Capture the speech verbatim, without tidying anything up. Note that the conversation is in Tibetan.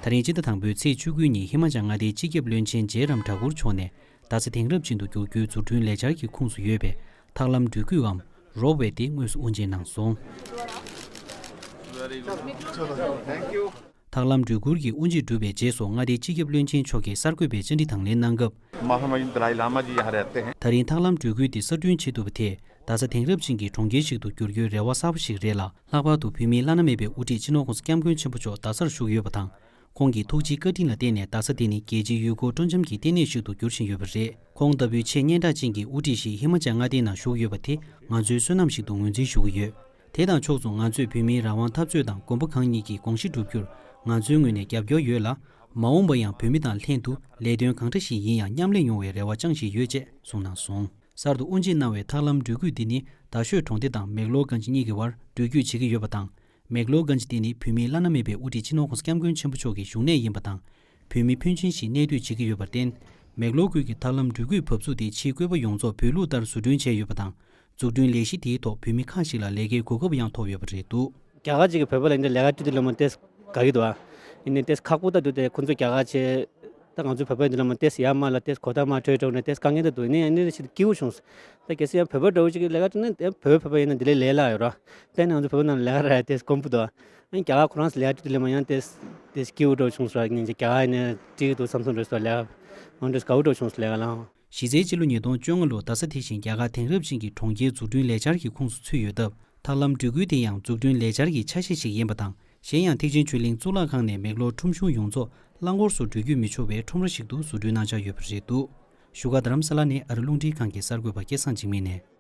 ད་རིང་སྤྱི་ཟླ་དང་པོའི་ཚེས་བཅུ་དགུ་ཉིན་ཧི་མ་ཅལ་མངའ་སྡེའི་སྤྱི་ཁྱབ་བློན་ཆེན་ཇེ་རམ་ཐ་གུར་མཆོག་ནས་རྡ་ས་དེང་རབས་ཅན་དུ་བསྒྱུར་རྒྱུའི་འཛུགས་སྐྲུན་ལས་འཆར་གྱི་ཁོངས་སུ་ཡོད་པའི་ཐག་ལམ་འགྲུལ་སྐུད་འམ་རོབ་ཝེ་དེ་དངོས་སུ་དབུ་འབྱེད་གནང་སོང་། ཐག་ལམ་འགྲུལ་སྐུད་ཀྱི་དབུ་འབྱེད་གྲུབ་པའི་རྗེས་སུ་མངའ་སྡེའི་སྤྱི་ཁྱབ་བློན་ཆེན་མཆོག་གིས་གསར་འགོད་པའི་བཅར་འདྲི་དང་ལེན་གནང་སྐབས། महामहिम दलाई लामा जी यहाँ रहते हैं। ད་རིང་ཐག་ལམ་འགྲུལ་སྐུད་འདི་གསར་སྐྲུན་བྱེད་ཐུབ་པ་དེས་རྡ་ས་དེང་རབས་ཅན་གྱི་གྲོང་ཁྱེར་ཞིག་ཏུ་འགྱུར་རྒྱུའི་རེ་བ་གསར་པ་ཞིག་རེད་ལ། ལྷག་པར་དུ་བོད་མིའི་བླ་ན་མེད་པའི་དབུ་ཁྲིད་སྤྱི་ནོར་༸གོང་ས་༸སྐྱབས་མགོན་ཆེན་པོ་མཆོག་རྡ་སར་བཞུགས་ཡོད་པ་དང་། ཁོང་གི་ཐུགས་རྗེའི་བཀའ་དྲིན་ལ་བརྟེན་ནས་རྡ་ས་དེ་ནི་རྒྱལ་སྤྱིའི་ཡུལ་སྐོར་སྤྲོ་འཆམ་གྱི་ལྟེ་གནས་ཤིག་ཏུ་འགྱུར་བཞིན་ཡོད་པ་རེད། ཁོང་ལྟ་བུའི་ཆེས་སྙན་གྲགས་ཅན་གྱི་དབུ་ཁྲིད་ཞིག་ཧི་མ་ཅལ་མངའ་སྡེའི་ནང་བཞུགས་ཡོད་པ་དེ་ང་ཚོའི་བསོད་ནམས་ཤིག་ཏུ་ངོས་འཛིན་ཞུ་གི་ཡོད། དེ་དང་ཕྱོགས་མཚུངས་ང་ཚོས་བོད་མིའི་རང་དབང་འཐབ་རྩོད་དང་མགོན་པོ་གང་ཉིད་ཀྱི་དགོངས་གཞི་བསྒྲུབ་རྒྱུར་ང་ཚོའི་ངོས་ནས་རྒྱབ་སྐྱོར་ཡོད་ལ། མ་འོངས་པ་ཡང་བོད་མི་དང་ལྷན་དུ་ལས་དོན་གང་འདྲ་ཞིག་ཡིན་ཡང་མཉམ་ལས་ཡོང་བའི་རེ་བ་བཅངས་བཞིན་ཡོད་ཅེས་གསུངས་གནང་སོང་། གསར་དུ་དབུ་འབྱེད་གནང་བའི་ཐག་ལམ་འགྲུལ་སྐུད་འདི་ནི་རྡ་ཤོད་གྲོང་སྡེ་དང་མེག་ལོར་གྷན་ཇི་གཉིས་ཀྱི་བར་འགྲུལ་སྐྱོད་བྱེད་ཀྱི་ཡོད་པ་དང་། མེག་ལོར་གྷན་ཇི་འདི་ནི་བོད་མིའི་བླ་ན་མེད་པའི་དབུ་ཁྲིད་སྤྱི་ནོར་༸གོང་ས་༸སྐྱབས་མགོན་ཆེན་པོ་མཆོག་གི་བཞུགས་གནས་ཡིན་པ་དང་། བོད་མི་ཕོན་ཆེན་ཞིག་གནས་སྡོད་བྱེད་ཀྱི་ཡོད་པར་བརྟེན། མེག་ལོར་ཁུལ་གྱི་ཐག་ལམ་འགྲུལ་སྐུད་བབས་ཚུགས་དེ་ཕྱིའི་བཀོད་པ་ཡོངས་རྫོགས་བོད་ལུགས་ལྟར་བཟོ་སྐྲུན་བྱས་ཡོད་པ་དང་། འཛུགས་སྐྲུན་ལས་གཞི་དེའི་ཐོག་བོད་མི་ཁག་ཅིག་ལ་ལས་ཀའི་གོ་སྐབས་ཡང་ཐོབ་ཡོད་པ་རེད་འདུག་རྒྱ་གར་ཅིག་གིས་བོད་པ་ལ་འདི་ལས་ཀ་སྤྲད་དུས་ལ་མ་ཏེས་དགའ་གི་འདུག་ཨ། ཡིན་ནའི་ཏེས་ཁག་པོ་ད་འདུག་སྟེ་ཁོ་ཚོ་རྒྱ་གར་ཆེ། ད་ང་ཚོ་བོད་པ་འདི་ལ་མ་ཏེས་ཡ་མ་ལ་ཏེས་གོ་ད་མ་འཕྲོད་འགྲོ་ནས་ཏེས་དཀའ་ངལ་ད་འདུག་ནས་ཡང་ནས་ཞིག་སྐྱིད་པོ་བྱུང་། ད་གལ་སྲིད་ཡང་བོད་པ་འདྲ་བོ་ཅིག་གིས་ལས་ཀ་སྤྲད་ན་ཏེ་བོད་བོད་པ་ཡིན་ན་འདི་ལས་ལས་སླ་ཡོད་ར། ཏེ་ནས་ང་ཚོ་བོད་པ་ནང་ལས་ཀ་ར་ཡ་ཏེས་དཀོན་པོ་འདུག་ཨ། རྒྱ་གར་ཁོ་རང་ཚོ་ལས་ཀ་སྤྲད་དུས་ལ་མ་ཡང་ཏེས་ཏེས་སྐྱིད་པོ་འདྲ་བོ་བྱུང་སོང་ར། ཉིན་ཅིག་རྒྱ་གར་ཡིན་ན་སྐྱིད་འདུག་བསམ་སོང་འདྲ་སོང་ལས་ཀ་འོན་ཏེས་དགའ་བོ་འདྲ་བོ་བྱུང་སོང་ལས་ཀ་ལ། གཞི་རྩའི་ཕྱི་ལོ་ཉིས་སྟོང་བཅོ་ལྔ་ལོར་རྡ་ས་དེ་བཞིན་རྒྱ་གར་དེང་རབས་ཅན་གྱི་གྲོང་ཁྱེར་འཛུགས་སྐྲུན་ལས་འཆར་གྱི་ཁོངས་སུ་ཚུད་ཡོད་སྟབས། ཐག་ལམ་འགྲུལ་སྐུད་དེ་ཡང་འཛུགས་སྐྲུན་ལས་འཆར་གྱི་ཆ་ཤས་ཤིག་ཡིན་པ་དང་། གཞན་ཡང་ཐེག་ཆེན་ཆོས་གླིང་གཙུག་ལག་ཁང་ནས་མེག་ལོར་ཁྲོམ་གཞུང་ཡོངས་རྫོགས་རླངས་འཁོར་སོགས་འགྲུལ་སྐྱོད་མི་ཆོག་པའི་ཁྲོམ་ར་ཞིག་ཏུ་བཟོ་སྐྲུན་གནང་འཆར་ཡོད་པ་རེད་འདུག་བཞུགས་སྒར་རྡ་རམ་ས་ལ་ནས་ཨ་རི་རླུང་འཕྲིན་ཁང་གི་གསར་འགོད་པ་སྐལ་བཟང་འཇིགས་མེད་ནས།